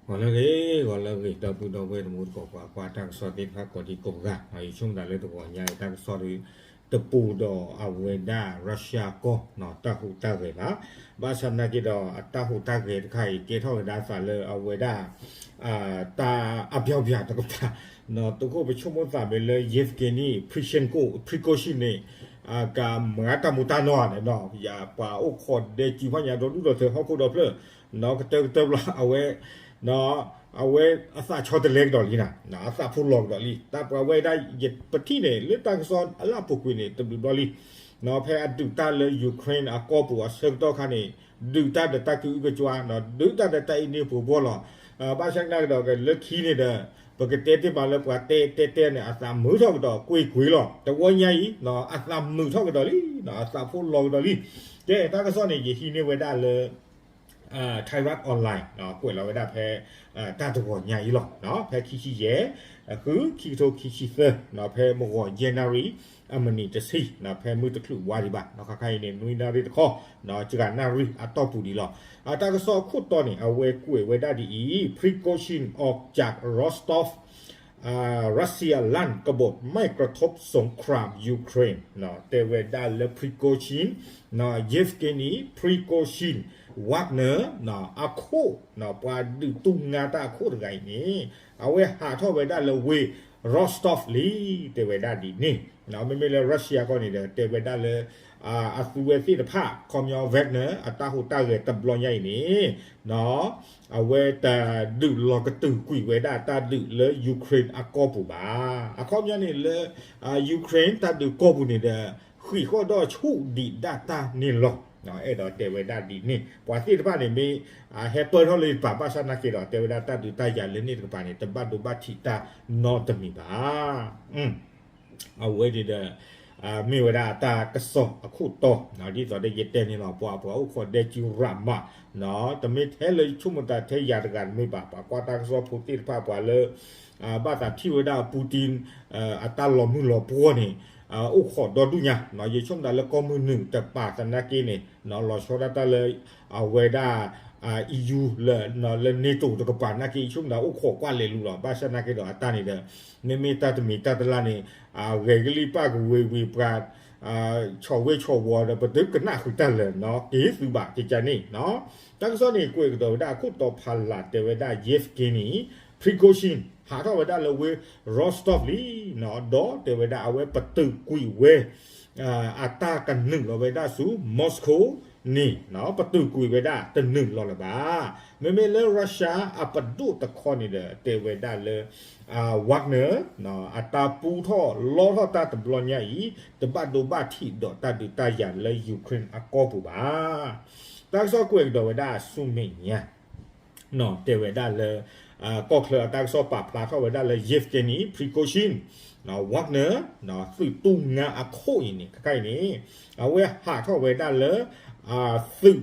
ဂီၤလၢအဂ့ၤ, ဂီၤလၢအဂ့ၤ ဒီပုၢ်ဒီဝဲၢ်တံၤသကိး ပှၤကွၢ်တၢ်ကစီၣ်သ့ၣ်တဖၣ်ကိးဒံကိးဂၤ, ယဆိကမိၣ်လၢတဂီၤညါအံၤတၢ်ကစီၣ်ဒီး တပူၤဒီးအဝဲဒၣ် Russia ကီၢ် တၢ်ဟူးတၢ်ဂဲၤဘၣ်. ဘၣ်ဆၣ်သနာ်က့ဒီး အတၢ်ဟူးတၢ်ဂဲၤတခါအံၤ ကဲထီၣ်ဝဲဒၣ်အသးလၢအဝဲဒၣ် တၢ်အပျီပျီတကပၤ, တခိၣ်ပဆိကမိၣ်သးမ့ၢ်လၢ Yevgeny Prigozhin န့ၣ် ကမၤတၢ်မူတၢ်နီၢ်န့ၣ်ဒီး ပှၤအိၣ်ခိးဒဲကုဖၣ်ညါဒီဒူၣ်ဒီထၢဟီၣ်ခိၣ်ဒီဖျၢၣ် ကတၢၢ်ကတၢၢ်ဘျီ အဝဲ အဝဲအသးဆီတလဲကဒီးလံနၤ, အသးဖှိၣ်လီၤကဒီးလံ. တၢ်ပှၤဝဲဒၣ် ယပထံၣ်န့ၣ် လၢတၢ်ကစီၣ်အလၢအပူၤကွံာ်န့ၣ် တဘျုးဘျီလံ. ဖဲအဒုးတၢ်လၢ Ukraine အကီၢ်ပူၤအဆၢကတီၢ်ခါန့ၣ် ဒုးတၢ်ဒီးတၢ်ကအုကကွါ, ဒုးတၢ်ဒီးတၢ်အ့န့ၢ်ပှဲၤဘီလီၤ. ဘၣ်ဆၣ်သနာ်က့ဒီး လၢခံန့ၣ်ဒီး ပကတဲတ့ၢ်မးလၢပှၤတဲတဲတဲန့ၣ် အသးမုာ်ထီၣ်ကဒီးကွ့ၢ်ကွ့ၢ်လီၤ. တဝီညါအံၤ အသးမုာ်ထီၣ်ကဒီးလံ, အသးဖှိၣ်လီၤကဒီးလံ. ကဲ တၢ်ကစီၣ်န့ၣ် ယဟံးန့ၢ်ဝဲဒၣ်လၢ Thairath Online ကွဲးလီၤဝဲဒၣ်ဖဲ တၢ်တဂီၤညါအံၤလီၤ. ဖဲခံဆံယဲၢ် အဃု ခံကထိခံဆံသၢ ဖဲမုၢ်ဂီၤယဲၢ်နၣ်ရံၣ် အမံးနံးတဆံ ဖဲမုၢ်တချုးဝါဒံးဘၣ် ခါခါအံၤန့ၣ် နွံနၣ်ရံၣ်တခီ စှၤနၣ်ရံၣ်အတီၢ်ပူၤဒံးလီၤ. တၢ်ကစီၣ်အခိၣ်တီန့ၣ် အဝဲကွဲးဝဲဒၣ်ဒ်အံၤ Prigozhin ออกจาก Rostov รัสเซียลั่นกบฏไม่กระทบสงครามยูเครน တဲဝဲဒၣ်လၢ Prigozhin, Yevgeny Prigozhin, Wagner အခိၣ် ပှၤဒုးတူၢ်ငါတၢ်အခိၣ်တဂၤအံၤန့ၣ် အဝဲဟးထီၣ်ဝဲဒၣ်လၢဝ့ၢ် Rostov လံ တဲဝဲဒၣ်ဒ်န့ၣ်. မ့မ့ၢ်လၢ Russia ကီၢ်န့ၣ်ဒီး တဲဝဲဒၣ်လၢ အသုဝဲသ့ၣ်တဖၣ် ခီပညီ Wagner အတၢ်ဟူးတၢ်ဂဲၤတဘျီညါအံၤန့ၣ် အဝဲတဒုးလီၤကတုာ်ကွံာ်ဝဲဒၣ်တၢ်ဒုးလၢ Ukraine အကီၢ်ပူၤဘၣ်. အခီပညီန့ၣ်လၢ Ukraine တၢ်ဒုးကီၢ်ပူၤန့ၣ်ဒီး ဃံးဃီၣ်ဒီးဆူၣ်ဒံးဒၣ်တၢ်န့ၣ်လီၤ. အဲၣ်ဒိးတဲဝဲဒၣ်ဒ်န့ၣ် ပှၤသ့ၣ်တဖၣ်န့ၣ်မ့ၢ် ဟဲပၢၢ်ထီၣ်လၢတကပၤ ဘၣ်ဆၣ်သနာ်က့ဒီး တဲဝဲဒၣ်တၢ်ဒုးတၢ်ယၤလၢန့ၣ်တကပၤန့ၣ် တဘၣ်ဒိဘၣ်ထံးတၢ်နီတမံၤဘၣ်. အဝဲန့ၣ်ဒီး မ့ၢ်ဝဲဒၣ်တၢ်ကစီၣ်အခိၣ်တီ ဒ်သိးဒီးယတဲန့ၣ်လီၤ ပှၤပှၤအိၣ်ခိးဒဲကုရးမး တမ့ၢ်ထဲလၢယဆိကမိၣ်တၢ်ထဲယၤတဂၤတမ့ၢ်ဘၣ် ပှၤကွၢ်တၢ်ကစီၣ်ဖိသ့ၣ်တဖၣ်ပှၤလၢ ဘၣ်သးထံၣ်ဝဲဒၣ် Putin အတၢ်လီၤမုၢ်လီၤပှီၢ်န့ၣ် အိၣ်ခိးဒီဒူၣ်ညါ ယဆိကမိၣ်တၢ်လၢကီၢ်မုၢ်နုာ်တပၤသနာ်က့န့ၣ် လီၤဆီဒၣ်တၢ်လၢ အဝဲဒၣ် EU လၢ လၢ NATO တကပၤသနာ်က့ ယဆိကမိၣ်တၢ်အိၣ်ခိးကွၢ်လဲၤလူၤလီၤ ဘၣ်ဆၣ်သနာ်က့ဒီးအတၢ်န့ၣ်ဒီး မ့မ့ၢ်တၢ်တမံၤတၢ်တလါန့ၣ် ဂဲၤကလံၣ်ပၣ်ကဝ့ၤဝ့ၤပှၤ ဆီၣ်ဝ့ၣ်ဆီၣ်ဝီၤဒီး ပတကနၣ်ဃုာ်တၢ်လၢၤ က့ၤသုဘၣ်ကကန့ၣ် တၢ်ကစီၣ်န့ၣ် ကွဲးကဒီးဝဲဒၣ်အခိၣ်တီဖးလၢ် တဲဝဲဒၣ် Yevgeny Prigozhin ဟးထီၣ်ဝဲဒၣ်လၢဝ့ၢ် Rostov လံ ဒီးတဲဝဲဒၣ်အဝဲပတုာ်ကွံာ်ဝဲ အတၢ်ကနုာ်လီၤဝဲဒၣ်ဆူ Moscow န့ၣ် ပတုာ်ကွံာ်ဝဲဒၣ်တနုာ်လီၤလၢၤဘၣ်. မ့မ့ၢ်လၢ Russia အပဒိၣ်တခီန့ၣ်ဒီး တဲဝဲဒၣ်လၢ Wagner အတၢ်ပူထီၣ်လီထီၣ်တၢ်တဘျီညါအံၤ တဘၣ်ဒိဘၣ်ထံးဒီးတၢ်ဒုးတၢ်ယၤလၢ Ukraine အကီၢ်ပူၤဘၣ်. တၢ်ကစီၣ်ကွဲးကဒီးဝဲဒၣ်ဆူမဲာ်ညါ တဲဝဲဒၣ်လၢ ကီၢ်ချၢအတၢ်ကစီၣ်ပာ်ဖျါထီၣ်ဝဲဒၣ်လၢ Yevgeny Prigozhin, Wagner သုးတူၢ်ငါအခိၣ်အံၤန့ၣ် ခဲခါအံၤန့ၣ် အဝဲဟးထီၣ်ဝဲဒၣ်လၢ သုး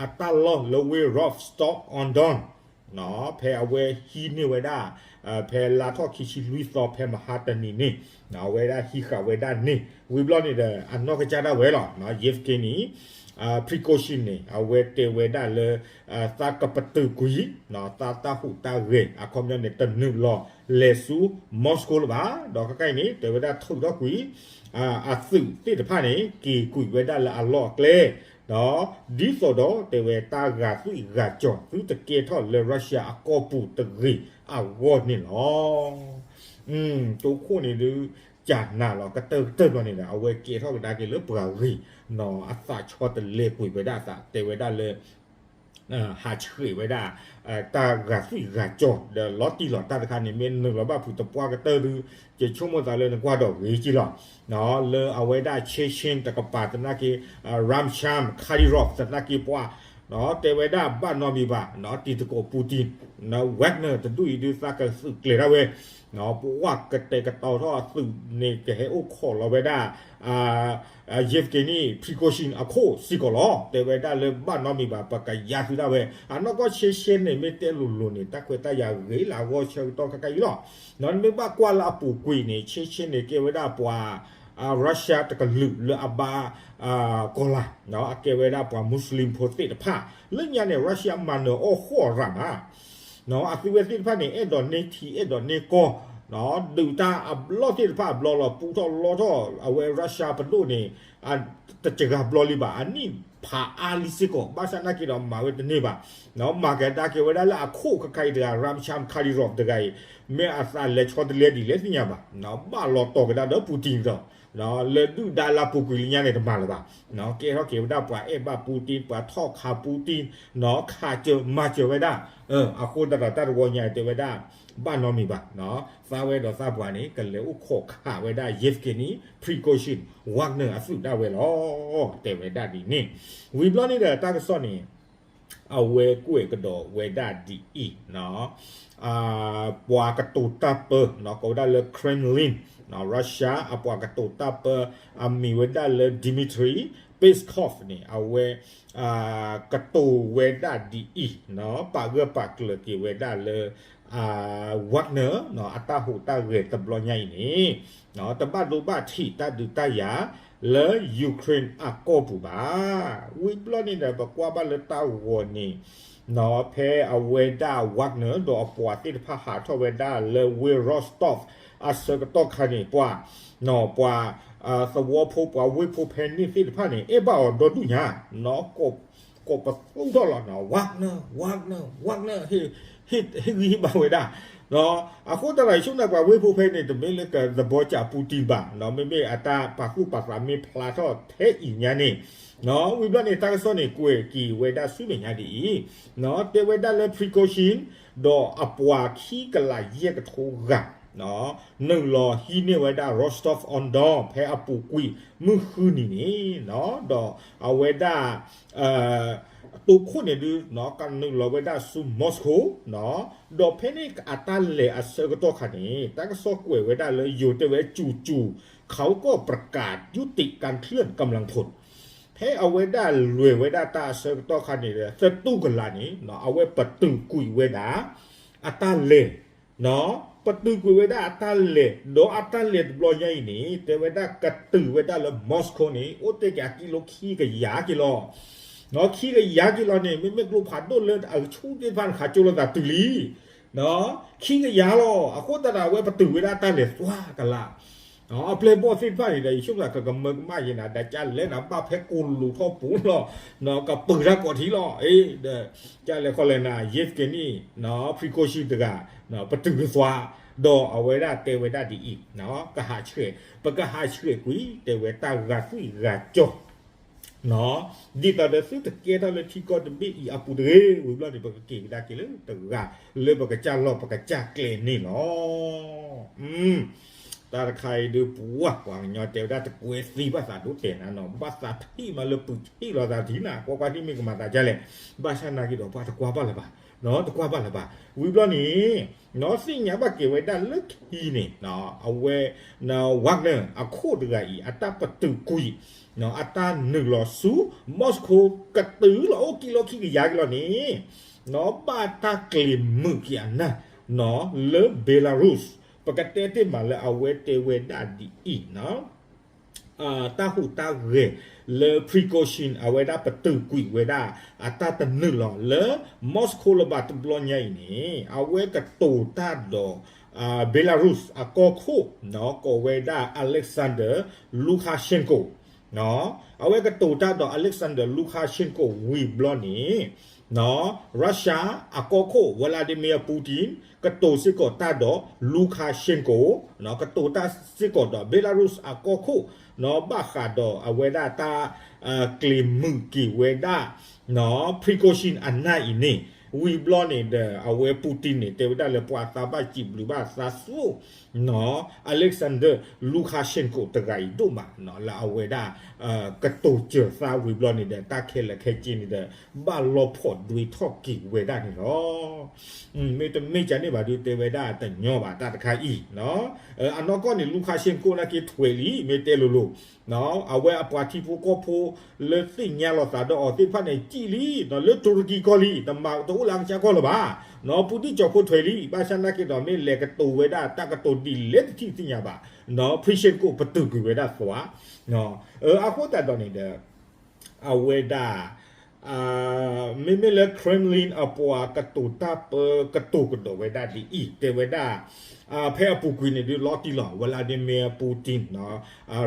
အတၢ်လီၢ်လၢဝ့ၢ် Rostov-on-Don ဖဲအဝဲဟံးန့ၢ်ဝဲဒၣ် ဖဲလါထီၣ်ခံဆံလွံၢ်သီ ဖဲမဟါတနံၤန့ၣ် အဝဲဒၣ်ဟံးဃာ်ဝဲဒၣ်န့ၣ် ဝံၤဘျီန့ၣ်ဒီး အနီၢ်ကစၢ်ဒၣ်ဝဲလီၤ Yevgeny Prigozhin န့ၣ် အဝဲတဲဝဲဒၣ်လၢ သးကပတုာ်ကွံာ် သးတၢ်ဟူးတၢ်ဂဲၤ အခီပညီန့ၣ် တနုာ်လီၤလဲၤဆူ Moscow လၢၤဘၣ်. ဒီးခဲခါအံၤန့ၣ် တဲဝဲဒၣ်ထုးထီၣ်ကွံာ် အသုးသ့ၣ်တဖၣ်န့ၣ် က့ၤကွံာ်ဝဲဒၣ်လၢအလီၢ်အကျဲ ဒီးဒ်သိးဒီးတဲဝဲတၢ်ဂာ်သွံၣ်ဂာ်စီၤ သုတကဲထီၣ်လၢ Russia အကီၢ်ပူၤတဂ့ၤအဂီၢ်န့ၣ်လီၤ. တိခိၣ်န့ၣ်ဒုး ကနၤလီၤ ကတၢၢ်ကတၢၢ်ဘျီန့ၣ်ဒီး အဝဲကဲထီၣ်ကဒါက့ၤလၢပှၤဂ့ၤ အသးဆီတလဲကွံာ်ဝဲဒၣ်အသး တဲဝဲဒၣ်လၢ ဟးဆှဲးဝဲဒၣ် တၢ်ဂာ်သွံၣ်ဂာ်စီၤ ဒီးလီၤတံၢ်လီၤတၢ်တခါန့ၣ် မ့ၢ်နုာ်လီၤဘၣ်ဖုးတပှၢ်ကတၢၢ်ဒုး ယဆိကမိၣ်သးလၢနကွၢ်ဒီးဂ့ၤက့လီၤ. လၢအဝဲဒၣ် Chechen တကပၤသနာ်က့ Ramzan Kadyrov သနာ်က့ပှၤ တဲဝဲဒၣ်ဘၣ်နီတမံၤဘၣ် တံၤသကိး Putin Wagner တဒူၣ်အံၤဒုးသးကသုးကျဲၤဒၣ်ဝဲ ပှၤကတဲာ်ကတီၤထီၣ်အသုးန့ၣ် ကဟဲအိၣ်ခိးလီၤဝဲဒၣ် Yevgeny Prigozhin အခိၣ်စ့ၢ်ကီးလီၤ. တဲဝဲဒၣ်လၢဘၣ်နီတမံၤဘၣ် ပကယါသုဒၣ်ဝဲ အနီၢ်ကီၢ် Chechen န့ၣ် မ့ၢ်တဲလိၤလိၤန့ၣ် တၢ်ခွဲးတၢ်ယာ်ဂ့ၤလၢအဂီၢ်ဆၢကတီၢ်ခဲခါအံၤလီၤ. နမ့ၢ်ဘၣ်ကွၢ်လၢအပူၤကွံာ်န့ၣ် Chechen န့ၣ် ကဲဝဲဒၣ်ပှၤ Russia တကလုာ်လၢအဘါ ကီၢ်လၤ အကဲဝဲဒၣ်ပှၤ Muslim ဖိသ့ၣ်တဖၣ် လၢညါန့ၣ် Russia မၤနၢၤအီၣ်ဃီၣ်ရၤမး အသုဝဲသ့ၣ်တဖၣ်န့ၣ် အဲၣ်ဒိးန့ၢ်ထံအဲၣ်ဒိးန့ၢ်ကီၢ်, ဒုးတၢ်အဘျီၣ်သ့ၣ်တဖၣ်အဘျီလီၤ ပူထီၣ်လီထီၣ် အဝဲ Russia ပဒိၣ်န့ၣ် တစှၤဘျီလံဘၣ် အနံၣ်ဖးအါလံစ့ၢ်ကီး ဘၣ်ဆၣ်နာ်က့ဒီးမၤဝဲတန့ၢ်ဘၣ်, မၤကဒါက့ၤဝဲဒၣ်လၢအခိၣ်ခဲခါအံၤတဂၤ Ramzan Kadyrov တဂၤအံၤ မ့ၢ်အသးလဲၤဆီတလဲဒ်လဲၣ်သ့ၣ်ညါဘၣ်, ဘၣ်လီၤတီၤကဒါဒီး Putin ဒီး လၢဒုၣ်ဒါလၢပူၤကွံာ်လၢညါန့ၣ်တမၤလၢၤဘၣ်, ကဲထီၣ်က့ၤဝဲဒၣ်ပှၤအဲၣ်ဘၣ် Putin ပှၤထီၣ်ခး Putin ခးစၢၤမၤစၢၤဝဲဒၣ်, အဃိသတးဒီးတၢ်တဝီညါတဲဝဲဒၣ် ဘၣ်နီတမံၤဘၣ်, သးဝဲဒီးသးပှၢ်န့ၣ် ကလဲၤအိၣ်ခိးခးဝဲဒၣ် Yevgeny Prigozhin Wagner အသုးဒၣ်ဝဲလီၤ, တဲဝဲဒၣ်ဒ်န့ၣ်, ဝံၤဘျီန့ၣ်ဒီးတၢ်ကစီၣ်န့ၣ် အဝဲကွဲးကဒီးဝဲဒၣ်ဒ်အံၤ, ပှၤကတိၤတၢ်ပၢ ကိးဝဲဒၣ်လၢ Kremlin, Russia အပှၤကတိၤတၢ်ပၢ အမံၤဝဲဒၣ်လၢ Dmitry Peskov န့ၣ် အဝဲ ကတိၤဝဲဒၣ်ဒ်အံၤ, ပာ်ဂၢၢ်ပာ်ကျၢၤက့ၤဝဲဒၣ်လၢ Wagner အတၢ်ဟူးတၢ်ဂဲၤတဘျီညါအံၤန့ၣ် တဘၣ်ဒိဘၣ်ထံးတၢ်ဒုးတၢ်ယၤလၢ Ukraine အကီၢ်ပူၤဘၣ်. ဝံၤဘျီန့ၣ်ဒီး ပကွၢ်ဘၣ်လၢတၢ်ဂီၤန့ၣ် ဖဲအဝဲဒၣ် Wagner ဒီးအပှၤသ့ၣ်တဖၣ်ဟးထီၣ်ဝဲဒၣ်လၢဝ့ၢ် Rostov အဆၢကတီၢ်ခါန့ၣ် ပှၤ ပှၤသဝီဖိ ပှၤဝ့ၢ်ဖိဖဲန့ၣ်သ့ၣ်တဖၣ်န့ၣ် အဲၣ်ဘၣ်အီၤဒီဒူၣ်ညါ, ကိးပသူထီၣ်လီၤ Wagner Wagner Wagner ဟ့ၣ်ဂံၢ်ဟ့ၣ်ဘါဝဲဒၣ်, အဃိသတးဒီး ယဆိကမိၣ်ပှၤဝ့ၢ်ဖိဖဲန့ၣ် တမ့ၢ်လၢကသဘီကး Putin ဘၣ်, မ့မ့ၢ်အတၢ်ပာ်သူၣ်ပာ်သးမ့ၢ်ဖျါထီၣ်ထဲအံၤညါန့ၣ်, ဝံၤဘျီန့ၣ် တၢ်ကစီၣ်န့ၣ် ကွဲးက့ၤဝဲဒၣ်ဆူမဲာ်ညါဒ်အံၤ, တဲဝဲဒၣ်လၢ Prigozhin ဒီးအပှၤခံကလးယဲၢ်ကထိဂၤ နုာ်လီၤဟံးန့ၢ်ဝဲဒၣ် Rostov-on-Don ဖဲအပူၤကွံာ်မုၢ်ဃုနံၤန့ၣ်, ဒီးအဝဲဒၣ် တိခိၣ်န့ၣ်ဒုး ကနုာ်လီၤဝဲဒၣ်ဆူ Moscow ဒီးဖဲန့ၣ်အတၢ်လဲၤအဆၢကတီၢ်ခါန့ၣ် တၢ်ကစီၣ်ကွဲးဝဲဒၣ်လၢယိၤတဲဝဲ จู่ๆ เขาก็ประกาศยุติการเคลื่อนกำลังพล ဖဲအဝဲဒၣ်လဲၤဝဲဒၣ်တၢ်အဆၢကတီၢ်ခါန့ၣ် သတူၢ်ကလာ်န့ၣ် အဝဲပတုာ်ကွံာ်ဝဲဒၣ် အတၢ်လဲၤ ပတုာ်ကွံာ်ဝဲဒၣ်အတၢ်လဲၤ ဒီးအတၢ်လဲၤတဘျီညါအံၤန့ၣ် တဲဝဲဒၣ်ကတုၤဝဲဒၣ်လၢ Moscow န့ၣ် အိၣ်တ့ၢ်က့ၤအကံလိခံကယၤက့ၤလီၤ. ခံကယၤက့ၤလီၤန့ၣ် မ့မ့ၢ်ကျိဖးဒိၣ်လၢအဆူၣ်သ့ၣ်တဖၣ်န့ၣ် ခးကၠိလိာ်သးတုၤလံ ခံကယၤလီၤ. အဃိသတးဒီး အဝဲပတုာ်ဝဲဒၣ်တၢ်လဲၤသွါကလာ် အပျဲၢ်ဘီၣ်သ့ၣ်တဖၣ်န့ၣ်ဒီး ယဆိကမိၣ်ကကမၢကမၣ်ယဲနၤ ဒီးကလဲၤနၤဘၣ်ဖဲကိၢ်လိာ်ထီၣ်ပူၤလီၤ ကပၢၤတၢ်ကိးထံလီၤ ဒီး ကလဲၤခီလဲၤနၤ Yevgeny Prigozhin တဂၤ ပတုာ်ကသွါ ဒီးအဝဲဒၣ်တဲဝဲဒၣ်ဒ်အံၤ ကဟးဆှဲး ပကဟးဆှဲးကွံာ် တဲဝဲတၢ်ဂာ်သွံၣ်ဂာ်ကၠီ ဒ်သိးဒီးသုတကဲထီၣ်လၢထံကီၢ်တဘ့ၣ်အံၤအပူၤတဂ့ၤ ဝံၤဘျီန့ၣ် ပကက့ၤကဒါက့ၤလၢတဂၤ လၢပကစၢ်လီၢ်ပကစၢ်ကျဲန့ၣ်လီၤ. တၢ်တခါအံၤဒုးပှၤ ပှၤကညီတဲဝဲဒၣ်တကွဲသံဘၣ်သးဒိတဲာ်နၤနီၤ ဘၣ်သးထံၣ်မးလၢပုၢ်ထံၣ်လိာ်သးထံနၤ ကွၢ်ကွၢ်ထံၣ်မ့ၢ်ကမၤသးဒ်လဲၣ် ဘၣ်ဆၣ်နာ်က့ဒီးပှၤတကွၢ်ဘၣ်လၢၤဘၣ် တကွၢ်ဘၣ်လၢၤဘၣ် ဝံၤဘျီန့ၣ် သ့ၣ်ညါဘၣ်က့ၤဝဲဒၣ်လၢခံန့ၣ် အဝဲ Wagner အခိၣ်တဂၤအံၤ အတၢ်ပတုာ်ကွံာ် အတၢ်နုာ်လီၤဆူ Moscow ကတုၤလီၤအိၣ်ကံလိခံကယၤက့ၤလီၤန့ၣ် ဘၣ်တၢ်ကျံၤမုာ်က့ၤအနၢ် လၢ Belarus ပကတဲတ့ၢ်မးလၢအဝဲတဲဝဲဒၣ်ဒ်အံၤ တၢ်ဟူးတၢ်ဂဲၤလၢ Prigozhin အဝဲဒၣ်ပတုာ်ကွံာ်ဝဲဒၣ် အတၢ်တနုာ်လီၤလၢ Moscow လၢၤဘၣ်တဘျီညါအံၤန့ၣ် အဝဲကတိၤတၢ်ဒီး Belarus အကီၢ်ခိၣ် ကိးဝဲဒၣ် Alexander Lukashenko အဝဲကတိၤတၢ်ဒီး Alexander Lukashenko ဝံၤဘျီန့ၣ် Russia အကီၢ်ခိၣ် Vladimir Putin ကတိၤစ့ၢ်ကီးတၢ်ဒီး Lukashenko ကတိၤတၢ်စ့ၢ်ကီးဒီး Belarus အကီၢ်ခိၣ် ဘၣ်ဃးဒီးအဝဲဒၣ်တၢ် ကျံၤမုာ်က့ၤဝဲဒၣ် Prigozhin အနၢ်အံၤန့ၣ် ဝံၤဘျီန့ၣ်ဒီး အဝဲ Putin န့ၣ် တဲဝဲဒၣ်လၢပှၤသးဘၣ်စံးဘျုးဘၣ်သးစူၤ Alexander Lukashenko တဂၤအံၤဒိၣ်မး လၢအဝဲဒၣ် ကတိၤစၢၤသးဝံၤဘျီန့ၣ်ဒီး တၢ်ခဲလၢာ်ခဲဆ့န့ၣ်ဒီး ဘၣ်လီၤဖိးဒွဲထီၣ်က့ၤဝဲဒၣ်န့ၣ်လီၤ. မ့တမ့ၢ်ကန့ၣ်ဘၣ်ဒုးတဲဝဲဒၣ်တညီဘၣ်တၢ်တခါအံၤ အနီၢ်ကီၢ်န့ၣ် Lukashenko နာ်က့ထွဲးလံ မ့ၢ်တဲလိၤလိၤ အဝဲအပှၤထံဖိကီၢ်ဖိလၢသ့ၣ်ညါလိာ်သးဒီးအီၤသ့ၣ်တဖၣ်န့ၣ် စံၣ်လံ လၢတူရကံကီၢ်လံ တမၤတအိၣ်လၢအကစၢ်ကီၢ်လၢၤဘၣ် Putin ကၠီၤဖိထွဲးလံ ဘၣ်ဆၣ်နာ်က့ဒီးမ့ၢ်လဲၤကတိၤဝဲဒၣ်တၢ်ကတိၤဒ်လဲၣ်တထံၣ်သ့ၣ်ညါဘၣ် Prigozhin ပတုာ်ကွံာ်ဝဲဒၣ်သွါ အဃိသတးဒီးန့ၣ်ဒီး အဝဲဒၣ် မ့မ့ၢ်လၢ Kremlin အပှၤကတိၤတၢ်ပၢကတိၤကဒီးဝဲဒၣ်ဒ်အံၤ တဲဝဲဒၣ် ဖဲအပူၤကွံာ်န့ၣ်ဒုးလီၤတံၢ်လီၤ Vladimir Putin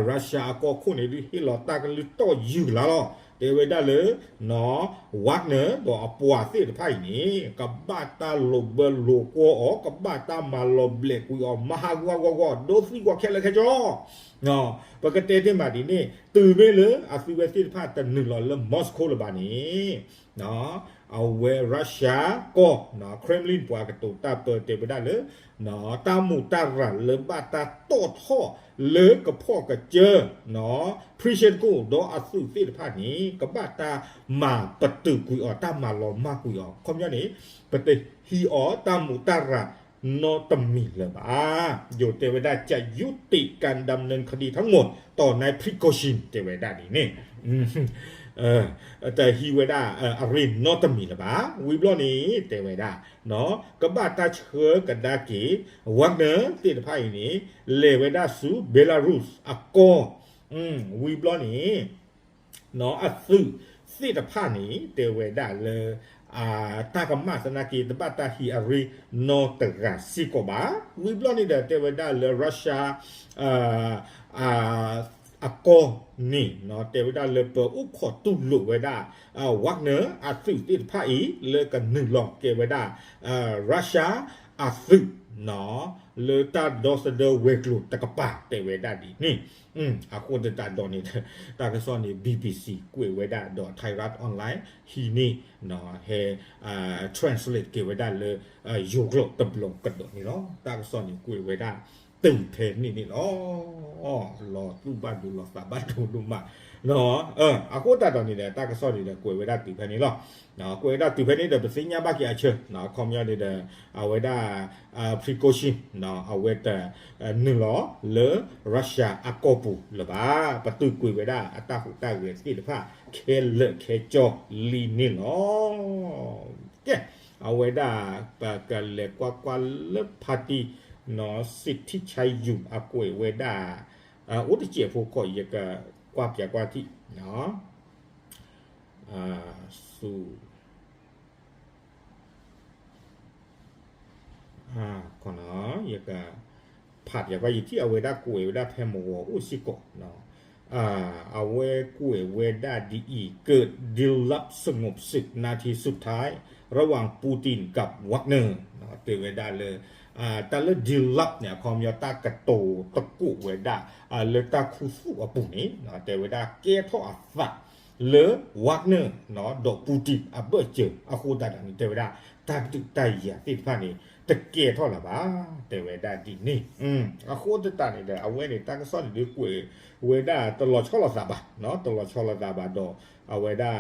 Russia အကီၢ်ခိၣ်န့ၣ်ဒုးဟ့ၣ်လီၤတၢ်ကလုၢ်တီၢ်ယုၢ်ကလါလီၤ တဲဝဲဒၣ်လၢ Wagner ဒီးအပှၤသ့ၣ်တဖၣ်အံၤန့ၣ် ကဘၣ်တၢ်လိာ်ဘၢလိာ်ကွီၢ်အီၤ ကဘၣ်တၢ်မၤလီၤဘျဲးကွံာ်အီၤ မၤဟးဂူာ်ဟးဂီၤဂီၤ ဒိသံကွၢ်ခဲလၢာ်ခဲဆ့ ပကတဲတ့ၢ်မးဒ်န့ၣ် တုၤမ့ၢ်လၢအသုဝဲသ့ၣ်တဖၣ်တနုာ်လီၤလၢ Moscow လၢၤဘၣ်န့ၣ် အဝဲ Russia ကီၢ် Kremlin ပှၤကတိၤတၢ်ပၢတဲဝဲဒၣ်လၢ တၢ်မူးတၢ်ရၤလၢဘၣ်တၢ်တီၣ်ထီၣ်လၢကဖီၣ်ကစၢၢ် Prigozhin ဒီးအသုးသ့ၣ်တဖၣ်န့ၣ် ကဘၣ်တၢ်မၤပတုာ်ကွံာ်အီၤ တၢ်မၤလီၤမၢ်ကွံာ်အီၤ ခီပညီန့ၣ် ပတဟံးအီၤတၢ်မူးတၢ်ရၤနီတမံၤလၢၤဘၣ်. ယိၤတဲဝဲဒၣ် จะยุติการดำเนินคดีทั้งหมด ต่อนาย Prigozhin တဲဝဲဒၣ်ဒ်န့ၣ် တဟံးဝဲဒၣ်အရ့နီတမံၤလၢၤဘၣ်. ဝံၤဘျီန့ၣ် တဲဝဲဒၣ် ကဘၣ်တၢ်ဆှၢကဒါက့ၤ Wagner သ့ၣ်တဖၣ်အံၤန့ၣ် လဲၤဝဲဒၣ်ဆူ Belarus အကီၢ် ဝံၤဘျီန့ၣ် အသုးသ့ၣ်တဖၣ်န့ၣ် တဲဝဲဒၣ်လၢ တၢ်ကမၣ်သနာ်က့ တဘၣ်တၢ်ဟံးအရ့နီတဂၤစ့ၢ်ကီးဘၣ်. ဝံၤဘျီန့ၣ်ဒီး တဲဝဲဒၣ်လၢ Russia အကီၢ်န့ၣ် တဲဝဲဒၣ်လၢပအိၣ်ခိးတူၢ်လိာ်ဝဲဒၣ် Wagner အသုးသ့ၣ်တဖၣ်အံၤ လၢကနုာ်လီၤကဲဝဲဒၣ် Russia အသုး လၢတၢ်ဒီသဒၢဝဲၤကျိၤတကပၤ တဲဝဲဒၣ်ဒ်န့ၣ် အဃိသတးဒီးန့ၣ် တၢ်ကစီၣ်န့ၣ် BBC ကွဲးဝဲဒၣ်ဒီး Thairath Online ဟံးန့ၢ် ဟဲ translate က့ၤဝဲဒၣ်လၢ ယိၤကျိာ်တဘျီကဒီးန့ၣ်လီၤ. တၢ်ကစီၣ်န့ၣ်ကွဲးဝဲဒၣ်တုၤဖဲန့ၣ်န့ၣ်လီၤ. လီၤသူၣ်ဘၣ်ဒိလီၤသးဘၣ်ဒိဒိၣ်မး အဃိသတးဒီးန့ၣ်ဒီး တၢ်ကစီၣ်န့ၣ်ဒီး ကွဲးဝဲဒၣ်တုၤဖဲန့ၣ်လီၤ. ကွဲးဝဲဒၣ်တုၤဖဲန့ၣ်ဒီး ပသ့ၣ်ညါဘၣ်က့ၤအဆၢ အခီပညီန့ၣ်ဒီး အဝဲဒၣ် Prigozhin အဝဲတနုာ်လီၤလၢ Russia အကီၢ်ပူၤလၢၤဘၣ်. ပတုာ်ကွံာ်ဝဲဒၣ်အတၢ်ဟူးတၢ်ဂဲၤသ့ၣ်တဖၣ် ခဲလၢာ်ခဲဆ့လံန့ၣ်လီၤ. ကဲ အဝဲဒၣ် ပကလဲၤကွၢ်ကွၢ်လၢဖါတံၢ် နီၢ် စံးထံဆါယူၤ အကွဲးဝဲဒၣ် အိၣ်တစဲးဖိကီး ယကကွၢ်ပၠးကွၢ်ထံၣ် ဆူ ယက ဖးပၠးကွၢ် ယထံၣ်အဝဲဒၣ်ကွဲးဝဲဒၣ်ဖဲ မဝီၤအိၣ်စ့ၢ်ကီး အဝဲကွဲးဝဲဒၣ်ဒ်အံၤ เกิดดิลลับสงบศึกนาทีสุดท้ายระหว่างปูตินกับวากเนอร์ တဲဝဲဒၣ်လၢ တၢ်လၢ ดิลลับ န့ၣ် အခီပညီတၢ်ကတိၤသကိးဝဲဒၣ် လၢတၢ်ခူသူၣ်အပူၤန့ၣ် တဲဝဲဒၣ်ကဲထီၣ်အသးလၢ Wagner ဒီး Putin အဘၢၣ်စၢၤ အဃိသတးဒီးန့ၣ် တဲဝဲဒၣ် တၢ်ဒုးတၢ်ယၤသ့ၣ်တဖၣ်န့ၣ် တကဲထီၣ်လၢၤဘၣ် တဲဝဲဒၣ်ဒ်န့ၣ် အဃိသတးန့ၣ်ဒီး အဝဲန့ၣ် တၢ်ကစီၣ်န့ၣ်ဒုးကွဲးဝဲဒၣ်တလီၤဆီလိာ်သးဘၣ် တလီၤဆီလိာ်သးဘၣ်ဒီး အဝဲဒၣ်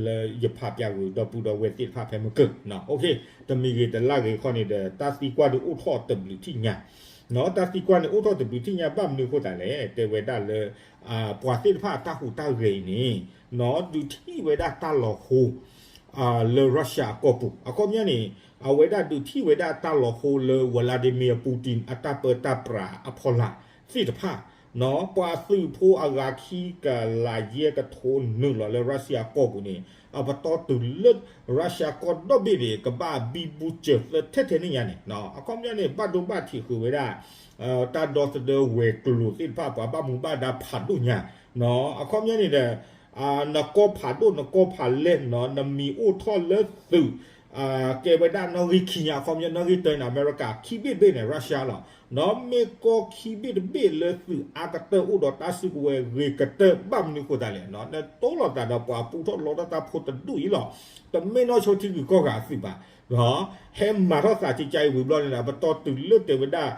လၢယဖးပၠးဂုာ်ဒီပုၢ်ဒီဝဲၢ်သ့ၣ်တဖၣ်ဖဲမုၢ်ကၢၢ် တမံၤဂ့ၤတလၢ်ဂ့ၤခီန့ၣ်ဒီး တၢ်သံကွၢ်ဒုးအိၣ်ထီၣ်တဘျုးထံၣ်ညါ တၢ်သံကွၢ်န့ၣ်အိၣ်ထီၣ်တဘျုးထံၣ်ညါ ဘၣ်မနုၤအဃိသတးလဲၣ် တဲဝဲဒၣ်လၢ ပှၤသ့ၣ်တဖၣ်အတၢ်ဟူးတၢ်ဂဲၤအံၤန့ၣ် ဒုးထံၣ်ဝဲဒၣ်တၢ်လီၤဟိ လၢ Russia အကီၢ်ပူၤ အခီပညီန့ၣ် အဝဲဒၣ်ဒုးထံၣ်ဝဲဒၣ်တၢ်လီၤဟိလၢ Vladimir Putin အတၢ်ပၢတၢ်ပြးအဖီလာ်သ့ၣ်တဖၣ် ပှၤသုးဖိအဂၤခံကလးယဲၢ်ကထိနုာ်လီၤလၢ Russia ကီၢ်ပူၤန့ၣ် အပတီၢ်တုၤလၢ Russia ကီၢ်ဒီဘ့ၣ်န့ၣ် ကဘၣ်ဘံဘူစၢၤသၢထဲထဲန့ၣ်ညါန့ၣ် အခီပညီန့ၣ် ဘၣ်ဒိဘၣ်ထံးဃုာ်ဝဲဒၣ် တၢ်ဒီသဒၢဝဲၤကျိၤသ့ၣ်တဖၣ် ပှၤဘၣ်မူဘၣ်ဒါဖးဒိၣ်ညါ အခီပညီန့ၣ်ဒီး နကီၢ်ဖးဒိၣ် နကီၢ်ဖးလဲၢ် နမံၤအိၣ်ထီၣ်လၢသုး ကဲဝဲဒၣ်နီၣ်ဂံၢ်ခံညါ အခီပညီနီၣ်ဂံၢ်တၢန့ၣ် အမဲရကၤ ခံဘ့ၣ်တဘ့ၣ်န့ၣ် Russia လီၤ. မ့ၢ်ကီၢ်ခံဘ့ၣ်တဘ့ၣ်လၢသုးအါကတၢၢ်အိၣ်ဒီးတၢ်စုကဝဲၤဂ့ၤကတၢၢ် ဘၣ်မနုၤဃိသတးလဲၣ် နတိၢ်လီၤသးဒီးပှၤပူထီၣ်လီထီၣ်တၢ်ဖိတဒူၣ်အံၤလီၤ. တမ့ၢ်နီၢ်ဆိထံဂုၤကီၢ်ဂၤအသုးဘၣ် ဟဲမၤထီၣ်သးကကါအံၤဝံၤဘျီန့ၣ်ဒီး ပတီၢ်တုၤလၢတဲဝဲဒၣ်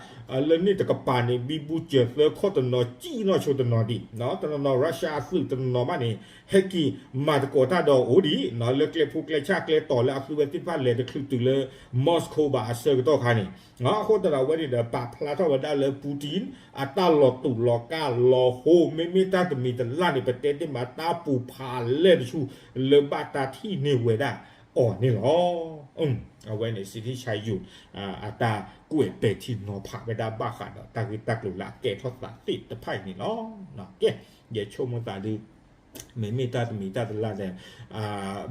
လၢန့ၣ်တကပၤန့ၣ် ဘံဘူစၢၤသၢခီၣ်တနီၤ ကံၣ်နီၢ်ဆိတနီၤဒံး တနီၤနီၤ Russia အသုးတနီၤနီၤဘၣ်န့ၣ် ဟဲက့ၤမၤသကိးတၢ်ဒီးအိၣ်ဒံး လၢကျဲဖိကျဲဆၣ်ကျဲတီၤလၢအသုဝဲသ့ၣ်တဖၣ်လဲၤတချုးတုၤလၢ Moscow ဘၣ်အဆၢကတီၢ်ခါန့ၣ် အဃိသတးဒီးအဝဲန့ၣ်ဒီး ပာ်ဖျါထီၣ်ဝဲဒၣ်လၢ Putin အတၢ်လီၤတူာ်လီၤကာ်လီၤဟိ မ့မ့ၢ်တၢ်တမံၤတလၢ်န့ၣ် ပတဲတ့ၢ်မးတၢ်ပူၤဖးလဲၢ်တဆူ လၢဘၣ်တၢ်ထံၣ်န့ၢ်ဝဲဒၣ်အီၤန့ၣ်လီၤ. အဝဲန့ၣ် စံးထံဆါယူၤ အတၢ်ကွဲးပဲာ်ထံနီၤဖးဝဲဒၣ်ဘၣ်ဃးဒီးတၢ်ဂ့ၢ်တၢ်ကျိၤလၢအကဲထီၣ်သးသ့ၣ်တဖၣ်အံၤန့ၣ်လီၤ. ကဲ ယဆိကမိၣ်သးဒုး မ့မ့ၢ်တၢ်တမံၤတၢ်တလါဒီး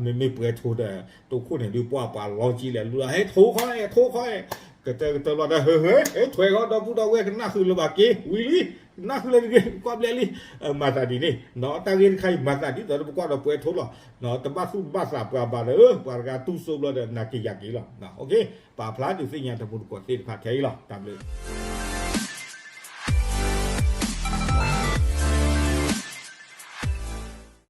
မ့မ့ၢ်ပှဲၤထိဒီး တိခိၣ်န့ၣ်ဒုးပှၢ်ပှၤလီၤကံလဲၣ်လူလီၤ ဟဲထိခီ ဟဲထိခီ ကတၢၢ်ကတၢၢ်လီၤဒီး ဟဲ ဟဲ ထွဲဃီဒီပုၢ်ဒီဝဲၢ်ကနၣ်ဃုာ်လၢၤဘၣ်က့ၤ ဝံၤလံ နၢ်ဃုာ်လၢၤတဂ့ၤ ကွၢ်ဘျဲၣ်လံ မၤသးဒ်န့ၣ် တၢ်ဂ့ၢ်တခါအံၤမၤသးဒ်သိးဒီးပကွၢ်ဒီးပှဲၤထိလီၤ တဘၣ်သူၣ်တဘၣ်သးပှၤဘၣ်ဒီး ပှၤတဂၤတူၢ်စိဘျီဒီး နၤက့ၤယၤက့ၤလီၤ ပာ်ဖျါဒုးသ့ၣ်ညါတမူတကိးသ့ၣ်တဖၣ်ထဲအံၤလီၤ တၢ်ဘျုး